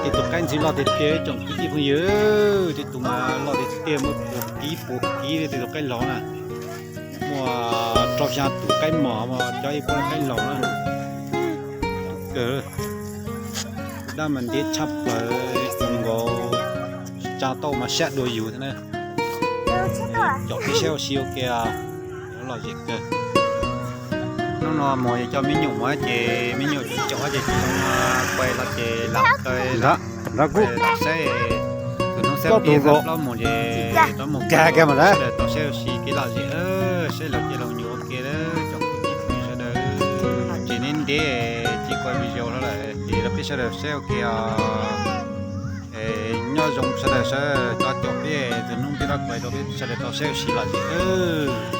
Tej tus qaib ntxhw loj tiag tiag tsoom kwv tij phooj ywg, tej tus mas loj tiag tiag muaj puas kib puas kib li tej tus qaib laug na. Muaj rau xya tus qaib mos mas cov ib puas qaib laug na. Kawg, dab mas ntiav tshaj plaws, zoo nkaus tsa tau mas sab dua yus thiab na. Caum peb saib ua si ua ke, lom zem kawg. Hnub no mus coj me nyuam mus ces me nyuam tsis caum ces tsis zoo pais los ces lam kaw lam saib. Tus hnub sab pib plaub mus ces rov mus kag kag mas sawv daws tau saib ua si kev lom zem, saib laug cej laug nyuam ua ke tsoom kwv tij phooj ywg sawv daws. Tsis neb ntev tsis qua video hlo lawm ces rau peb sawv daws saib ua ke os. Nyob zoo sawv daws, sawv daws cov caum peb tus hnub pib rov kaw rau peb sawv daws tau saib ua si lom zem.